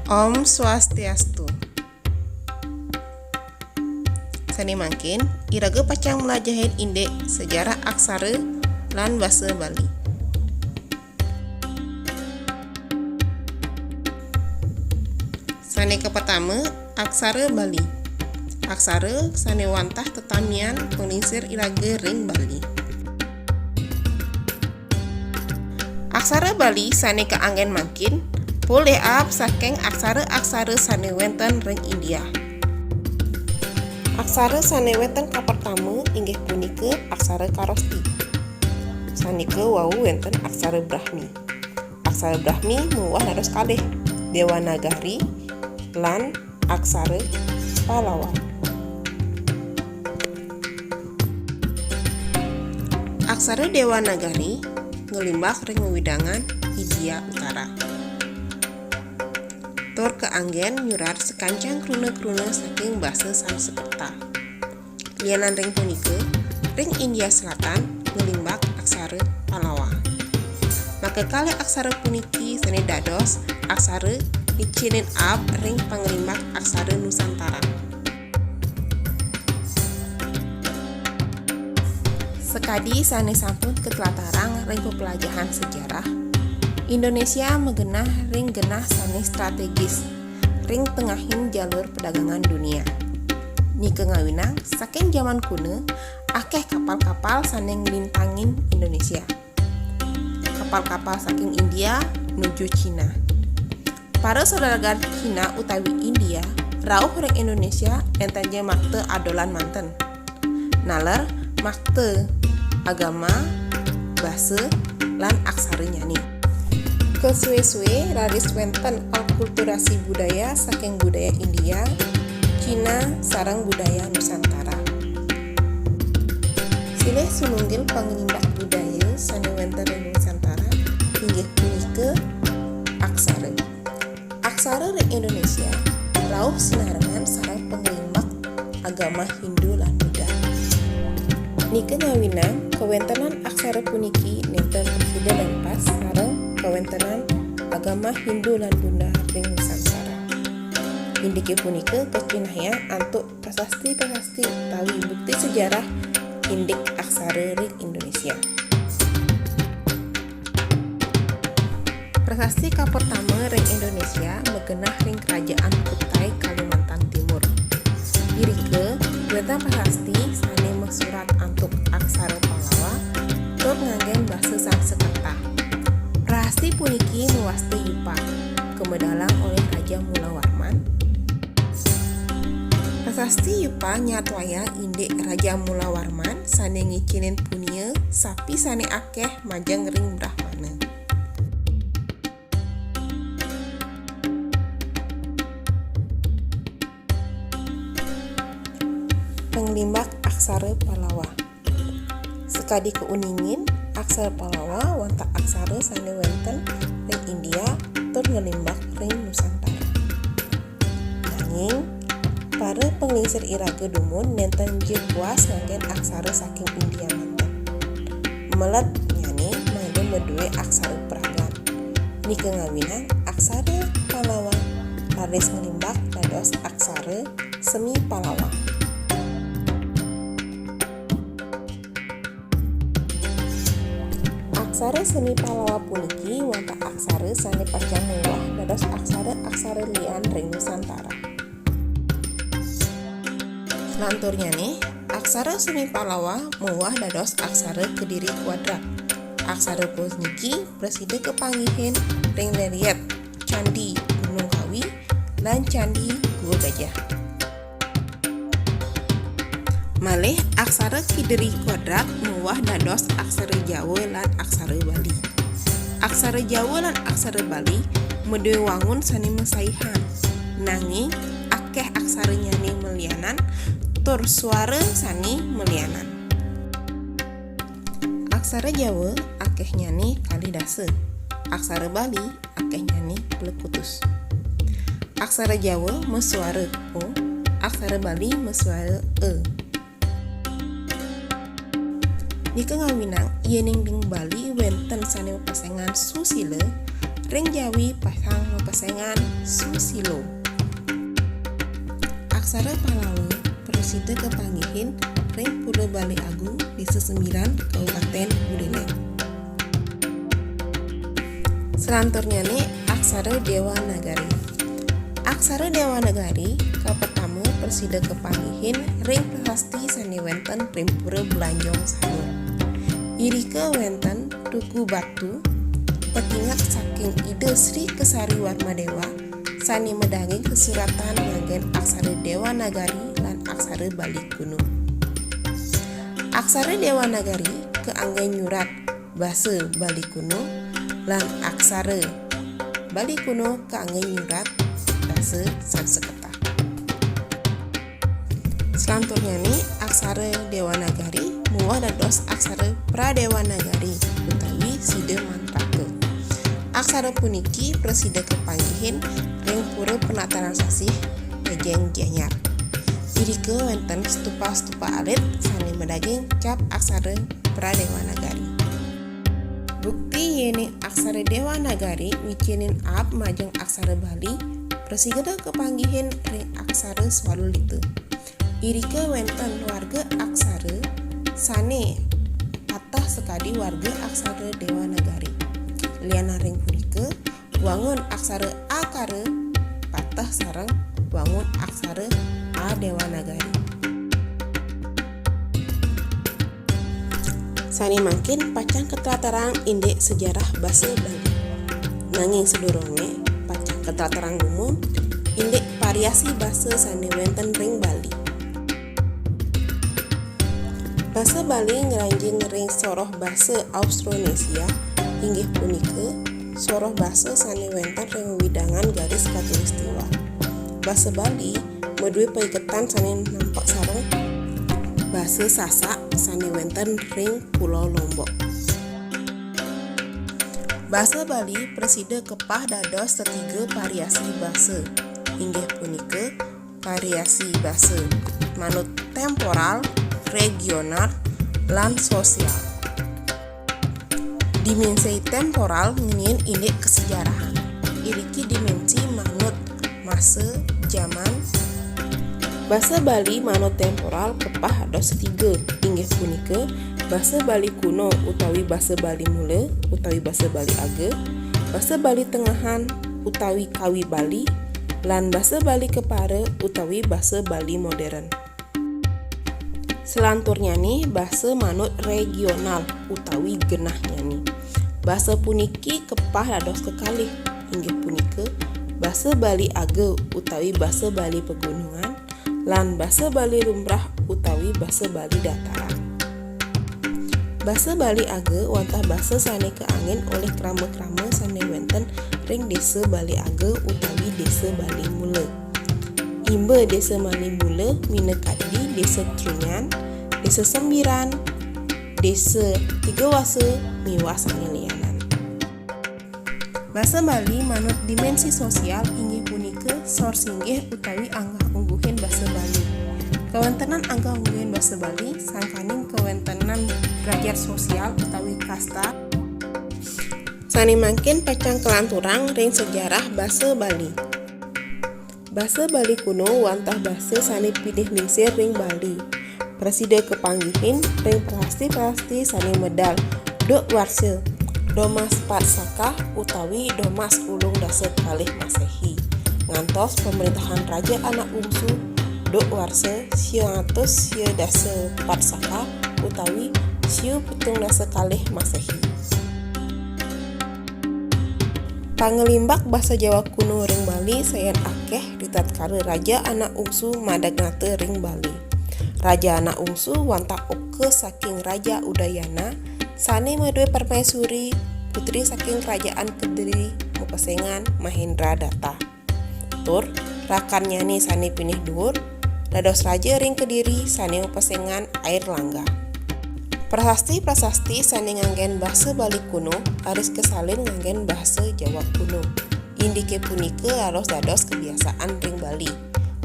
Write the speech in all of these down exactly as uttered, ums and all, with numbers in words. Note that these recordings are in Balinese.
Om Swastiastu. Sane mangkin, iraga pacang mlajahin indik sejarah aksara lan basa Bali. Sane kapertama, aksara Bali. Aksara sane wantah tetamian panglingsir iraga ring Bali. Aksara Bali sane kaanggen mangkin polih aab saking aksara-aksara sane wenten ring India. Aksara sane wenten kapertama inggih punika aksara Kharoshthi, sane kawau wenten aksara Brahmi. Aksara Brahmi muah dados kalih, Dewanagari lan aksara Pallawa. Aksara Dewanagari nglimbak ring wewidangan India Utara. Tur kaanggen nyurat sekancang kruna-kruna saking basa Sanskerta. Lianan ring punika, ring India Selatan nglimbak aksara Pallawa. Maka kalih aksara puniki sane dados aksara ngicinin aab ring panglimbak aksara Nusantara. Sakadi sane sampun katlatarang ring peplajahan sejarah, Indonesia magenah ring genah sane strategis ring tengahing jalur perdagangan dunia. Nika ngawinang saking jaman kuna, akeh kapal-kapal sane nglintangin Indonesia. Kapal-kapal saking India nuju Cina. Para saudagar Cina utawi India rauh ring Indonesia nenten ja makta adolan manten. Naler makta agama, basa, lan aksaranyane. Kasuwe-suwe raris wenten alkulturasi budaya saking budaya India, Cina, sareng budaya Nusantara. Silih sinunggil panglimbak budaya sane wenten ring Nusantara inggih punika aksara. Aksara ring Indonesia rauh sinarengan sareng panglimbak agama Hindu lan Buddha. Nika ngawinang kawentenan aksara puniki nenten prasida lempas sareng kawentenan agama Hindu lan Buddha ring Nusantara. Indike punika kacinahayang antuk prasasti-prasasti utawi bukti sejarah indik aksara ring Indonesia. Prasasti kapertama ring Indonesia magenah ring Kerajaan Kutai Kalimantan Timur. Irika wenten prasasti sane masurat antuk aksara Pallawa tur nganggen basa Sanskerta. Prasasti puniki mawasta yupa, kamedalang olih Raja Mulawarman. Prasasti yupa nyatwayang indik Raja Mulawarman sane ngicinin punia sapi sane akeh majeng ring Brahmana. Panglimbak aksara Pallawa. Sakadi kauningin, aksara Pallawa wantah aksara sane wenten ring India tur nglimbak ring Nusantara. Nanging, para panglingsir iraga dumun nenten ja puas nganggen aksara saking India manten. Melednyane mangda madue aksara pragan. Nika ngawinang aksara Pallawa raris nglimbak dados aksara semi Pallawa. Aksara semi Pallawa puniki wantah aksara sane pacang muah dados aksara-aksara lian ring Nusantara. Lanturnyane, aksara semi Pallawa muah dados aksara Kediri kuadrat. Aksara puniki prasida kapanggihin ring relief Candi Gunung Kawi lan Candi Gua Gajah. Malih aksara Kediri kuadrat muah dados aksara Jawa lan aksara Bali. Aksara Jawa lan aksara Bali madue wangun sane masaihan, nanging akeh aksaranyane malianan tur suara sane malianan. Aksara Jawa akehnyane kalih dasa. Aksara Bali akehnyane plekutus. Aksara Jawa masuara o, aksara Bali masuara e. Nika ngawinang yening ring Bali wenten sane mapesengan susila, ring Jawi pacang mapes- Sengan Susilo. Aksara Pallawa prasida kapanggihin ring Pura Balé Agung, Désa Sembiran, Kabupatén Buleleng. Selanturnyané aksara Déwanagari. Aksara Déwanagari kapertama prasida kapanggihin ring prasasti sané wénten ring Pura Blanjong Sanur. Irika wénten tugu batu, patinget saking Ida Sri Kesari Warmadéwa, sané madaging kasuratan nganggén aksara Déwanagari lan aksara Bali kuno. Aksara Déwanagari kaanggén nyurat basa Bali kuno, lan aksara Bali kuno kaanggén nyurat basa Sanskerta. Selanturnyané aksara Déwanagari munggah dados aksara Pradéwanagari utawi Sida Mantraka. Aksara puniki prasida kapanggihin ring Pura Penataran Sasih, Mejeng, Gianyar. Irika wénten stupa-stupa alit sané madaging cap aksara Pradéwanagari. Bukti yéning aksara Déwanagari wicénin aab majeng aksara Bali, prasida kapanggihin ring aksara Swalulita. Irika wénten warga aksara sané pateh sakadi warga aksara Déwanagari. Lianan ring punika, wangun aksara akara pateh sareng wangun aksara adéwanagari. Sané mangkin pacang katlatarang indik sejarah basa Bali. Nanging sadurungé, pacang katlatarang dumun indik variasi basa sané wénten ring Bali. Basa Bali ngranjing ring soroh basa Austronésia, inggih punika soroh basa sané wénten ring wewidangan garis khatulistiwa. Basa Bali madué paiketan sané nampek sareng basa Sasak sané wénten ring Pulo Lombok. Basa Bali prasida kepah dados tetiga variasi basa, inggih punika variasi basa manut temporal, regional, lan sosial. Dimensi temporal ngeninin indik kasejarahan. Iriki dimensi manut masa, jaman. Basa Bali manut temporal kepah dados tiga, inggih punika basa Bali kuno utawi basa Bali mula utawi basa Bali aga, basa Bali tengahan utawi kawi Bali, lan basa Bali kepara utawi basa Bali modern. Selanturnyané basa manut regional utawi genahnyané. Basa puniki kepah dados kekalih, inggih punika basa Bali aga utawi basa Bali pegunungan, lan basa Bali lumrah utawi basa Bali dataran. Basa Bali aga wantah basa sané kaanggén olih krama-krama sané wénten ring Désa Bali Aga utawi Désa Bali Mula. Imba Désa Bali Mula minakadi Désa Trunyan, Désa Sembiran, Désa Tigawasa, miwah sané lianan. Basa Bali manut dimensi sosial inggih punika sor singgih utawi anggah-ungguhing basa Bali. Kawéntenan anggah-ungguhing basa Bali sangkaning kawéntenan drajat sosial utawi kasta. Sané mangkin pacang kalanturang ring sejarah basa Bali. Basa Bali kuno wantah basa sané pinih lingsir ring Bali. Prasida kapanggihin ring prasasti-prasasti sané medal duk warsa domas pat sakah utawi domas ulung dasa kalih Maséhi, ngantos pamréntahan Raja Anak Ungsu duk warsa siu atus siu dasa pat sakah utawi siu pitung dasa kalih Maséhi. Panglimbak basa Jawa kuno ring Bali sayan akéh ritatkala Raja Anak Ungsu madeg nata ring Bali. Raja Anak Ungsu wantah oka saking Raja Udayana, sané madué permaisuri, putri saking Kerajaan Kediri, mapesengan Mahendra Data. Tur rakannyané sané pinih duur, dados raja ring Kediri sané mapesengan Air Langga. Prasasti-prasasti sané nganggén basa Bali kuno raris kasalin nganggén basa Jawa kuno. Indiké punika raris dados kabiasaan ring Bali.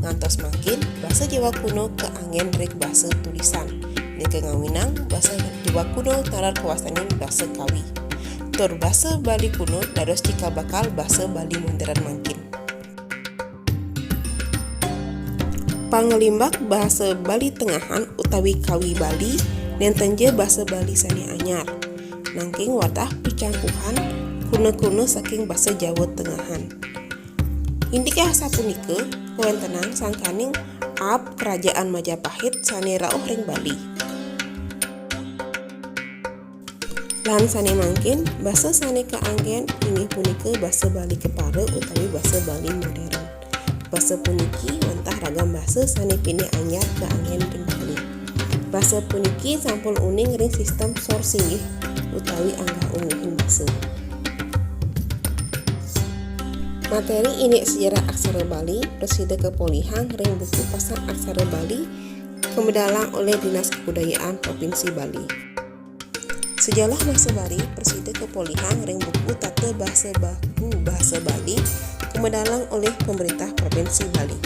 Ngantos mangkin, basa Jawa kuno kaanggén ring basa tulisan. Nika ngawinang basa Jawa kuno taler kawastanin basa Kawi. Tur basa Bali kuno dados cikal bakal basa Bali modern mangkin. Panglimbak basa Bali tengahan utawi kawi Bali, nenten ja basa Bali sane anyar. Nanging wantah picangkuhan kruna-kruna saking basa Jawa tengahan. Indik asapunika, kawentenan sangkaning aab Kerajaan Majapahit sane rauh ring Bali. Lan sane mangkin, basa sane kaanggen inggih punika basa Bali kepara utawi basa Bali modern. Basa puniki wantah ragam basa sane pinih anyar kaanggen ring Bali. Basa puniki sampun uning ring sistem sor singgih utawi anggah-ungguhing basa. Materi indik sejarah aksara Bali prasida kapolihang ring buku Pasang Aksara Bali kamedalang olih Dinas Kebudayaan Provinsi Bali. Sejarah basa Bali prasida kapolihang ring buku Tata Bahasa Baku Bahasa Bali kamedalang olih Pemerintah Provinsi Bali.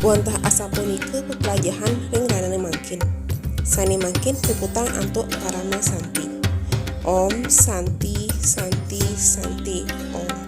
Wantah asapunika peplajahan ring rahina mangkin. Sane mangkin puputang antuk Parama Santi. Om Santi, Santi, Santi, Om.